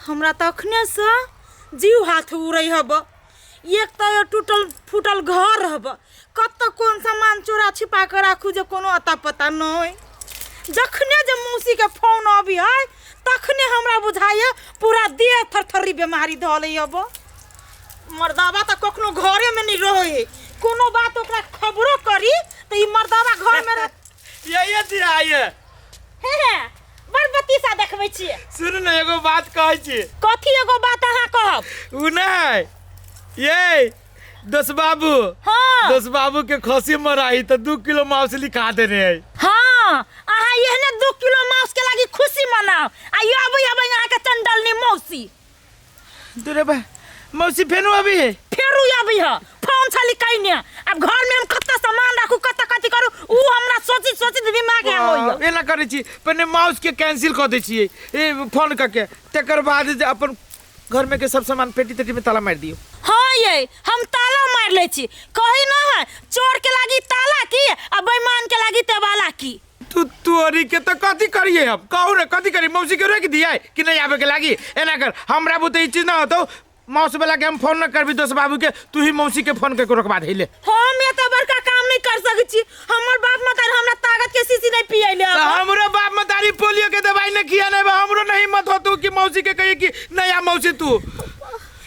हमरा तऽ अखनेसँ जीव हाथ उड़ै हब। एक तऽ टूटल फूटल घर हब, कतऽ कोन सामान चोरा छिपा कऽ राखू जे कोनो अता पता नहि। जखने जे मौसीके फोन अबी है तखने हमरा बुझाइए पूरा देह थरथरी बेमारी धऽ लै हब। मर्दाबा तऽ कखनो घरेमे नहि रहै है, कोनो बात ओकरा खबरो करी तऽ ई मर्दाबा घरमे रह। ये दिया ये। हे हे, बड़ बतीसा देखबै छियै। सुन ने, एगो बात कहै छी। कथी एगो बात अहाँ कहब? उ नहि ये दोस बाबू। हाँ। दोस बाबू के खसी मराई तो 2 किलो मांस लिखा देने है। हाँ, अहाँ एहने 2 किलो मांस के लागी खुशी मनाओ आ ये अबै अबै अहाँ के चंडलनी मौसी। दुरे बा मौसी फेनु अभी है। फेरू अभी है फोन छली कइने। अब घर में हम कत्ता सामान राखू, कत्ता कथी करू, उ हमरा सोची सोची दिमाग में होइए। एना करै छी, पहिने माउस के कैंसिल कऽ दै छियै ए फोन कऽ के, तकर बाद जे अपन घर में के सब सामान पेटी तेटी में ताला मारि दियौ। हाँ ये हम ताला मार लै छी, कही ना है चोर के लागी ताला की आ बेईमान के लागी तेवाला की। तू तोरी के तो कथी करिए हम, कहू ने कथी करी? मौसी के रोक दिया कि नहीं आवे के लागी? एना कर, हमरा बुते ई चीज ना होतो, मौसी वाला के हम फोन न करबी दोस्त बाबू के, तू ही मौसी के फोन करके रोकवा दे ले। हम एते बड़का काम नहीं कर सकै छी, हमर बाप मतारी हमरा ताकत के शीशी नहीं पियैले। तो हमरो बाप मतारी पोलियो के दवाई नहीं खियाने बा, हमरो नहीं हिम्मत होतो कि मौसी के कहिए कि नहीं आ मौसी तू।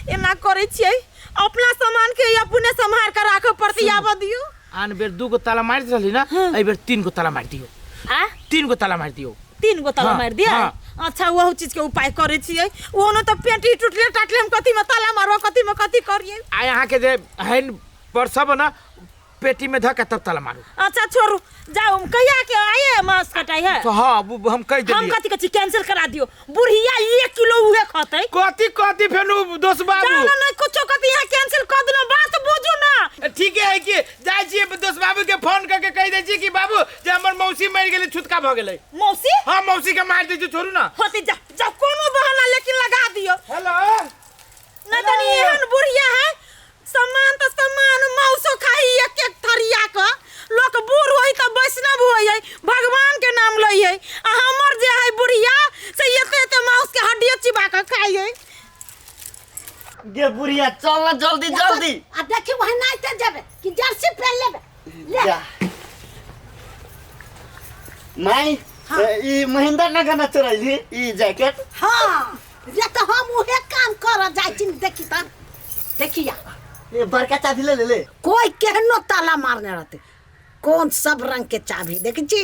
एना करै छियै, अपना सामान के अपने संभाल के राखऽ पड़तै। आबऽ दियौ। आन बेर 2 गो ताला मारि रहली ना, एहि बेर 3 गो ताला मारि दियौ। आ? 3 गो ताला मारि दियौ। 3 गो ताला हाँ, मारि दियै? हाँ। अच्छा, ओहू चीज के उपाय करै छियै। ओनो तऽ पेंटी टूटले टाटले, हम कथी में ताला मारबो, कथी में कथी करियै? आ यहाँ के जे हैन पर सब ना पेटी में धऽ के तब ताला मारू। अच्छा छोड़ू, जाओ। हम कहिया के आए मांस कटाई है? तो हाँ, वो हम कह हम देलिए। कथी कथी कैंसिल करा दियो, बुढ़िया 1 किलो उहे खतै। कथी कथी फेनु दोस्त बाबू? जानो नहीं कुछो कथी, यहाँ कैंसिल कर दिलो, बात बुझू ना। ठीक है कि जाय छी दोस्त बाबू के फोन करके कह दै छी कि बाबू जे हमर मौसी मरि गेलै, छुतका भ गेलै। मौसी? हाँ, मौसी के मारि दै छी, छोड़ू ना। होती जा, जा कोनो बहाना लेकिन लगा दियो। हेलो। नहीं तनी एहन बुढ़िया है, सामान तो सामान मौसो खाई एक एक थरिया क। लोक बूढ़ होई त वैष्णव होई है, भगवान के नाम लै है, आ हमर जे है बुढ़िया से एते एते मांस के हड्डी चिबा के खाई है। गे बुढ़िया चल ना जल्दी जल्दी। आ देखी वही नहीं ते जेबे कि जर्सी पहन लेबे। ले। जा। माई, हाँ। ई महेंद्र नगर न चोरैली ई जैकेट? हाँ, रे तो हम उहे काम कर जाय छी। देखी त देखिया। ये बड़का चाबी ले ले ले। कोई केहनो ताला मारने रहते, कौन सब रंग के चाबी देखी छी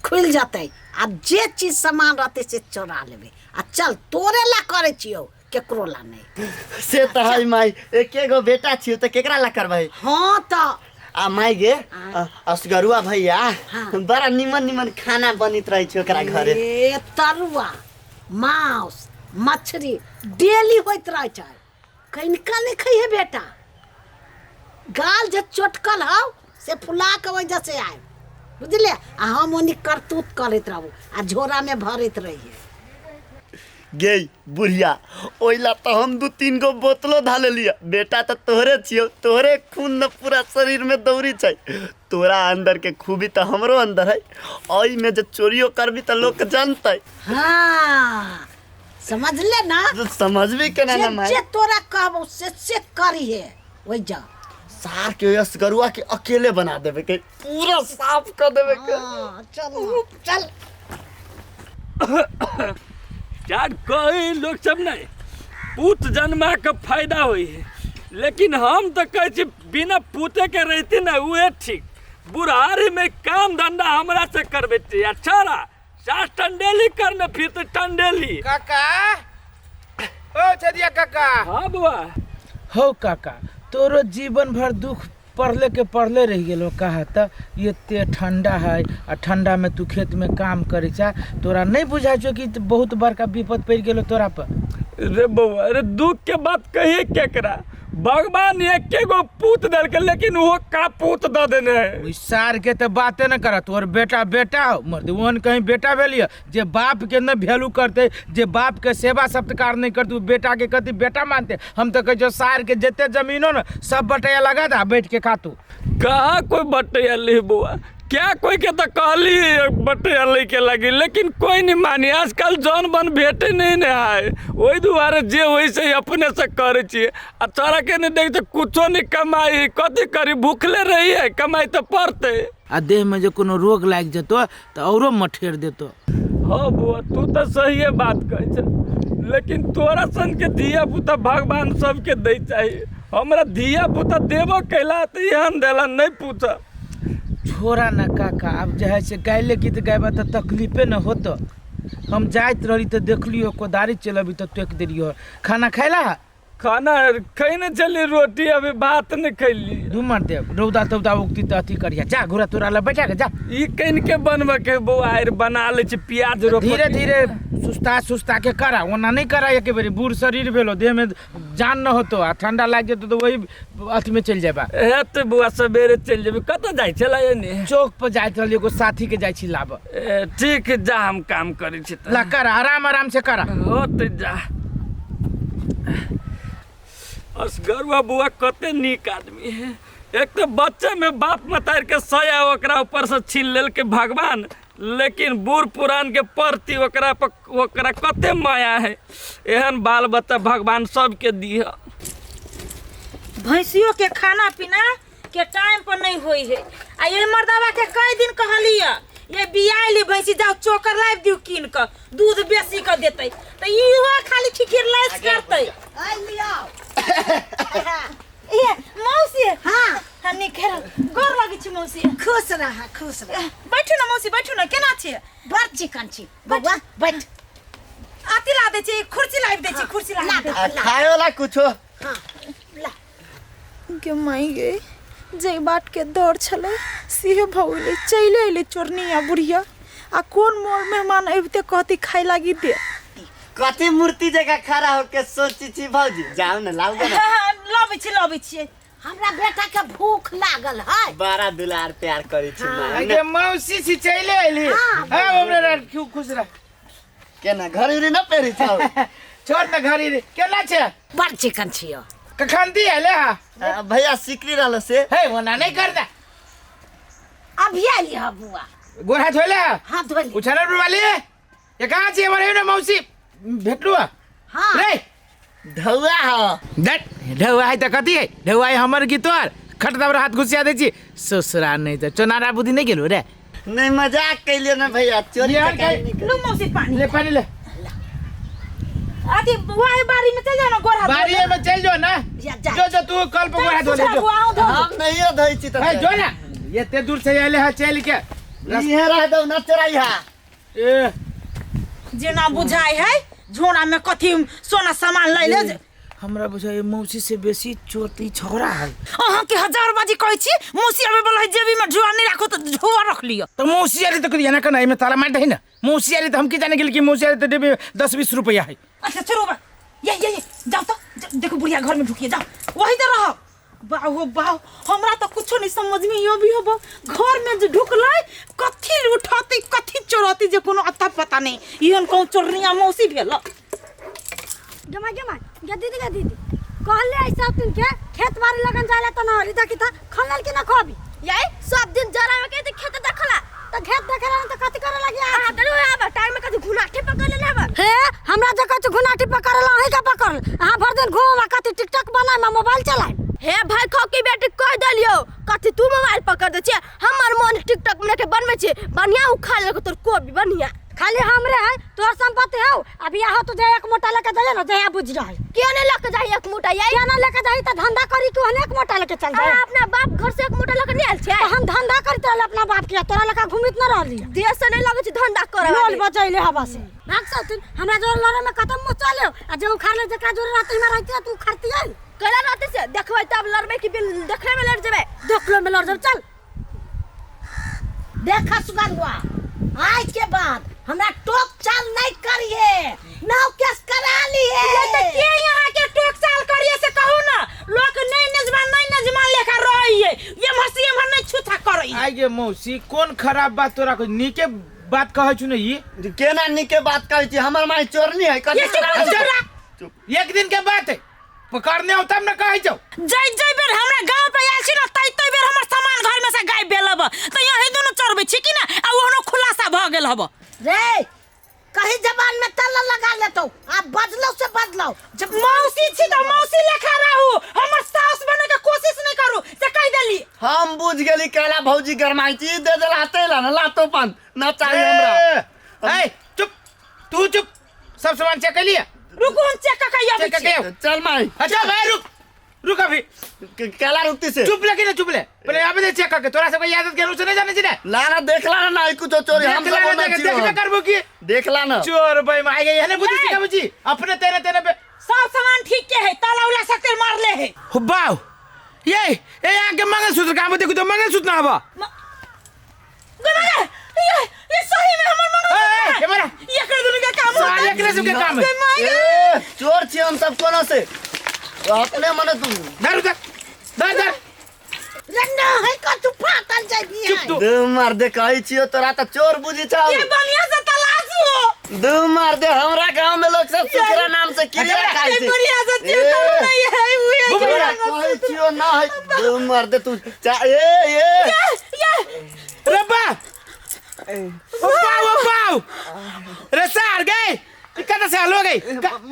खुल जतै, आ जे चीज सामान रहते से चोरा लेबे। आ चल तोरे ला करे छियौ, केकरो ला नहीं। से त है माई, एके गो बेटा छियौ त केकरा ला करबै? हाँ त। आ माई गे, हाँ। असगरुआ भैया, हाँ। बड़ा निमन निमन खाना बनित रहै छै ओकरा घरे। ए तरुआ मांस मछली डेली होइत रहै छै, कनिका नहीं खइहे बेटा। गाल जे चोटकल हौ से फुला के वजह से आए, बुझले? आ हम ओनी करतूत करैत रहू आ झोरा में भरैत रहिए। गे बुढ़िया, ओइला तो हम 2-3 गो बोतलो धा लेलिए। बेटा तो तोहरे छियौ, तोहरे खून न पूरा शरीर में दौड़ी छै, तोरा अंदर के खूबी तो हमरो अंदर है, ओई में जे चोरियो करबी तो लोग जानतै। हाँ समझले ना? तो समझबी केना ना माय? जे तोरा कहबो से करिहे, ओइ जा। सार के असगरुआ के अकेले बना देबे के, पूरा साफ कर देबे के। हाँ, चल ना, चल। यार कई लोग सब नहीं पूत जन्मा के फायदा होई है, लेकिन हम तो कहै छी बिना पूते के रहती ना उहे ठीक। बुढ़ारी में काम धंधा हमरा से करबेती, अच्छा रहा सास टंडेली करने फिर तो टंडेली। काका, ओ छदिया काका। हाँ बुआ। हो काका, तोरो जीवन भर दुख पढ़ले के पढ़ले रह गेलो। कहा त एते ठंडा है आ ठंडा में तू खेत में काम करे छा, तोरा नहीं बुझाइ छौ कि बहुत बड़का विपद पड़ गेलो तोरा पर? रे बउआ, अरे दुख के बात कहिए केकरा, भगवान एके गो पूत देलकै लेकिन वो का पूत the देने है। ओइ सार के त बाते न कर, तोर बेटा बेटा हो मर्द, ओहन कहीं बेटा भेलिय जे बाप के न वैल्यू करते, जे बाप के सेवा सत्कार नहीं करते, उ बेटा के कथी बेटा मानते। हम तो कहै छियौ सार के जते जमीन हो न सब बटैया लगा दे आ बैठ के खा तू। कहाँ कोई बटैया ले बउआ, क्या कोई के तो कहली बटे लैके लगी, लेकिन कोई नहीं मानी। आजकल जौन बन भेटे नहीं ने है, ओहि दुआरे जे होइ से अपने से करै छियै। आ तोरा के नहीं देख तो कुछो नहीं कमाई, कथी करी, भूखले रही है, कमाई तो पड़तै। आ देह में जे कोनो रोग लागि जेतो तऽ औरो मठेर देतो। हाँ बुआ, तू तो सहिए बात कहै छ, लेकिन तोरा सन के धिया पुता भगवान सबके दै चाहिए। हमरा धिया पुता देबो कैला तऽ एहन देला नहीं पूछ। छोड़ा ना काका, आब जे है से गायले गीत गायबा तऽ तकलीफे न होतो। हम जाइत रहली तऽ देखलियो कोदारी चलबी तऽ टोकि देलियो। खाना खैला? खाना खैने चली, रोटी अभी भात नहीं खैली। दू मार देब, रौदा तौदा उगती तऽ अथी करिया। जा घोड़ा तोरा लए बैठा के जा। ई कनि के बनबे के बौआ, आर बना लै छी प्याज रोप। धीरे धीरे सुस्ता सुस्ता के करा, ओना नहीं करा एके बेरी। बूढ़ शरीर भेलो, देह में जान न होतो आ ठंडा लागि जेतो तऽ वही अथी में चलि जेबा। हेतै बौआ, सवेरे चलि जेबै। कतऽ जाइ छलै एने? चौक पर जाइत रहली, एगो साथी के जाइ छी लाबऽ। ए, ठीक, जा हम काम करै छी तऽ। ला करा, आराम आराम से करा। होतै जा। असगरुआ बुआ कते नीक आदमी है। एक तो बच्चे में बाप मतार के सया ओकरा ऊपर से छीन लेल के भगवान, लेकिन बूढ़ पुरान के प्रति ओकरा पर ओकरा कते माया है। एहन बाल बच्चा भगवान सबके दिह। भैंसियों के खाना पीना के टाइम पर नहीं होई है। आ ये मर्दावा के कई दिन कहलिए ये बियाली भैंसी जाओ चोकर लाइव दियो कीन के, दूध बेसी के देतै, त इहो खाली खिखिर लाइस करतै। आइ लियो। ए मौसी। हाँ। हाँ निक गोर लगै छी मौसी। खुश रह, खुश रह। बैठू ना मौसी, बैठू ना। केना छी? बड़ चिकन छी बौआ, बैठ। आती ला दै छी, कुर्सी लाइव दै छी, कुर्सी ला दै छी। खाए वाला कुछो? हाँ ला। के माई गे, जे बाट के दौड़ छलै सेहे भऽ गेलै। चलि अयलै चोरनी आ बुढ़िया, आ कोन मोर मेहमान अबिते कहती खाय लागी दे। कथी मूर्ति जगह खड़ा होके सोची छी भौजी? जाओ ना लाओ ना। लबै छी, लबै छियै। हमरा बेटा के भूख लागल है। बड़ा दुलार प्यार करै छी माँ। अगे मौसी छी चलि अयली। हाँ। हाँ हमरा क्यों खुश रह। केना घड़ी उड़ी न पेरी छौ? छोड़ ना घड़ी रे, केना छै? बड़ चिकन छियो। कखन दी अयले हा? भैया सिकरी रहल से। हे ओना नहीं कर दे। अभी आइली हा बुआ। गोर हाथ धोले हा? हाँ धोली। उछानर वाली ये कहाँ छी हमर? हे मौसी भेटलू हा? हाँ। रे ढौआ हा। डट ढौआ है तऽ कथी है? ढौआ है हमर की तोहर? खट दबर हाथ घुसिया दै छी। ससुरा नहीं तऽ चोनारा बुद्धि नहीं गेलू रे। नहीं मजाक कैलियो ना भैया, चोरी यार, तो लू मौसी पानी ले, पानी ले। अथी वही बारी में चल जाओ ना, गोर हाथ बारी में चल जाओ ना। या जा। जो जो तू कल पर गोर हाथ धो ले, जो। हम नहीं धोइ छी हे तऽ। जो ना, एते दूर से आइले है चल के। इहे रह दौ ना चोराई हा। ए जेना बुझाइ है झोरा में कथी सोना सामान लै ले। हमरा बुझाइ मौसी से बेसी चोटी छोरा है। अहाँ के हजार बाजी कहै छी मौसी आबै वाला है, जेबी में झोरा नहीं राखो तऽ झोरा रख लिअ। तऽ मौसी आली तऽ एना केना एहिमे ताला मारि दही ना। मौसी आली तऽ हम की जाने गेल कि मौसी आली तऽ जेबी 10-20 रुपया है। अच्छा छोड़ो बा, ये ये ये जाओ तो, देखो बुढ़िया घर में ढुकिए जाओ, वही तो रहो। बाहो बाहो, हमरा तो कुछो नहीं समझ में यो भी होबो। घर में जो ढुकलै कथी उठती कथी चोरती जे कोनो अता पता नहीं। एहन कहूँ चोरनिया मौसी भेल। जमा जमा गे दीदी, गे दीदी कहले आई सब दिन के खेत बाड़ी लगन जाले त ना हरी देखी त खनल कि ना खबी। यही सब दिन जरा में के खेत देखला त खेत देखला त कथी करे लागी आ तरू आबा टाइम में कथी घुनाठी पकड़ लेने आबा। हे हमरा जे कथी घुनाठी पकड़ला अहीं के पकड़ल। अहाँ भर दिन घूम आ कथी टिकटॉक बनाय में मोबाइल चलाय। हे भाई खोकी बेटी कह देलियो कथी तू मोबाइल पकड़ दे छे, हमर मन टिकटॉक में के बनबै छे बढ़िया उखा लेलको तोर कोबी बढ़िया। खाली हमरे है तोर संपत्ति हौ। अभी आहो तो जे एक मोटा लेके जाइए ना जया बुझ रहा है। क्यों नहीं लेके जाई एक मोटा? यही क्यों ना लेके जाई त धंधा करी क्यों एक मोटा लेके चल जाए? अपना बाप घर से एक मोटा लेके नहीं आयल छे। तो हम धंधा करते रहल अपना बाप के, तोरा लेके घुमित न रहली। देह से नहीं लगे छे धंधा करे लोल बजैले हवा से भाग सकथिन। हमरा जोर लड़े में खत्म मुँह चले आ जे उखाड़ ले जकरा जोर रहते हमरा रहते तू उखाड़ती है केला रहते से देखबै तब लड़बै कि बिल देखले में लड़ जेबै? देखले में लड़ जेबै चल। देखा सुगंधवा आज के बाद हमरा टोक चाल नहीं करिए, नाव केस करा लिए। ये तो के यहाँ के टोक चाल करिए से कहू ना, लोग नहीं नजमा नहीं नजमा लेखा रहिए, ये मरसी ये मर नहीं छूथा करई। आई गे मौसी कोन खराब बात तोरा को नीके बात कहै छु न ई? केना नीके बात कहै छी? हमर माई चोरनी है कथी? ये चुप चुप। एक दिन के बात है पकड़ने हो तब न कहै छौ। जै जै बेर हमरा गांव पे आयल छी न तै तै बेर हमर सामान सामान घर में से गायब भेल हब त यही दुनू चोरबै छी कि ना आ ओहनो खुलासा भ गेल हब। रे कहीं जबान में ताला लगा लेतो आ बदलो से बदलो जब मौसी छी त मौसी लेखा रहू, हमर सास बने के कोशिश नहीं करू से कह देली। हम बुझ गेली कैला भौजी गरमाई छी दे दे लाते ला ना लातो पान ना चाहिए हमरा। ए चुप तू चुप, सब सामान चेक कर लिया? रुकू हम चेक कर के चेक करके आओ। चल माई। अच्छा भाई रुक रुक अभी कैला रुकती से चुप लगे ना, चुप ले पहले यहाँ पे दे चेक करके, तोरा सबके आदत के अनुसार नहीं जाने छी ना। ला ना देख ला ना ना कुछ चोरी हम देख ला सब ना, ना देख देख ना करबो की देख ला ना चोर भाई माई गई है ना बुद्धि सिखाबो छी अपने तेरे तेरे पे। सब सामान ठीक के है, ताला उला सकते मार ले है। हो बाव ये ए आगे मंगलसूत्र काम देखो तो मंगलसूत्र ना हवा गना ये सही में हमर मंगलसूत्र ए, ए, मारा। ये कर दुनु के काम होता। साले एकरे सबके काम है। ए चोर छी हम सब कोनो से अपने मने तू धर उधर धर धर रे ना है का तू फाटल जाबी चुप तू। दू मार दे कहै छियो तोरा त चोर बुझी छौ। ये बढ़िया से तलाश हो। दू मार दे हमरा गांव में लोग सब सुकरा नाम से किरिया खाइ ये छै। बढ़िया से चेक करू नहीं है उहे के तोरा कहै छियो ना है दू मार दे तू चा ए ए ये रब्बा ओ बाव ओ बाव रे सार गए कत से हलो गई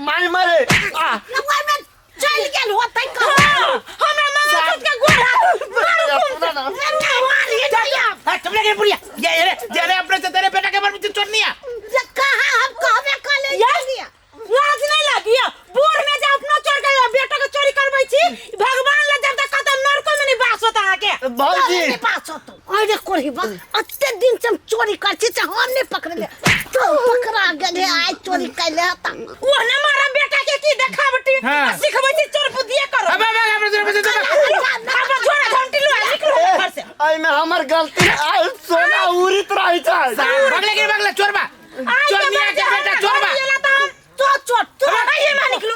माई मारे आ ओइ में चल गेल होतै कहो हमरा मंगलसूत्र के गोड़ हाथ मारू अपना ना रे ना वाली नहीं हां तुम लगे बुढ़िया ये रे जे रे अपने से तेरे बेटा के बारे में चोर नहीं आ रे कहां हम कहबे कले ये लाज नहीं लागिया बूढ़ में जे अपनो चोर के बेटा के चोरी करबै छी भगवान ला जब तक कतौ नरको में नहीं बास होता अहाँ के भौजी नहीं पास होतो। अरे कोरी बा अत्ते दिन से हम चोरी कर छी से हम नहीं पकड़ले तो पकड़ा गेले आइ चोरी कैले हता। ओहने मारा बेटा के की देखावटी हाँ। सिखबै छी चोर बुद्धिए करो। अब अब अब अब झोरा घंटी लो निकलो घर से। एहि में हमर गलती आ सोना उड़ित रही छै। बगले के बगले चोर बा चोर नहीं के बेटा चोर बा तो चोर तो आइए मां निकलो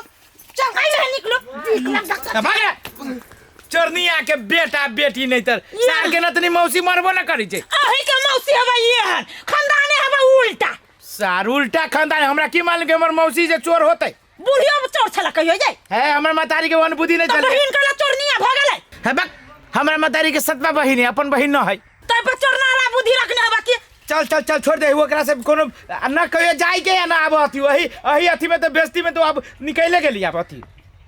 चल आइए निकलो भाग चोरनिया के बेटा बेटी नहीं तर सार के नतनी मौसी मरबो न करी छै। अही के मौसी हवा ये हन खानदाने हवा उल्टा सार उल्टा खानदान हमरा की मालूम के हमर मौसी जे चोर होतै। बुढ़ियो चोर छला कहियो जाय है हमर मतारी के वन बुद्धि नहीं त चले बहिन कला चोरनिया भ गेलै। है बक हमरा मतारी के सतवा बहिन है अपन बहिन न है तै पर चोरनाला बुद्धि रखने हवा की। चल चल चल छोड़ दे ओकरा से कोनो न कहियो जाय के या ना आब अथी वही अही अथी में तो बेइज्जती में तो अब निकले गेली आब अथी।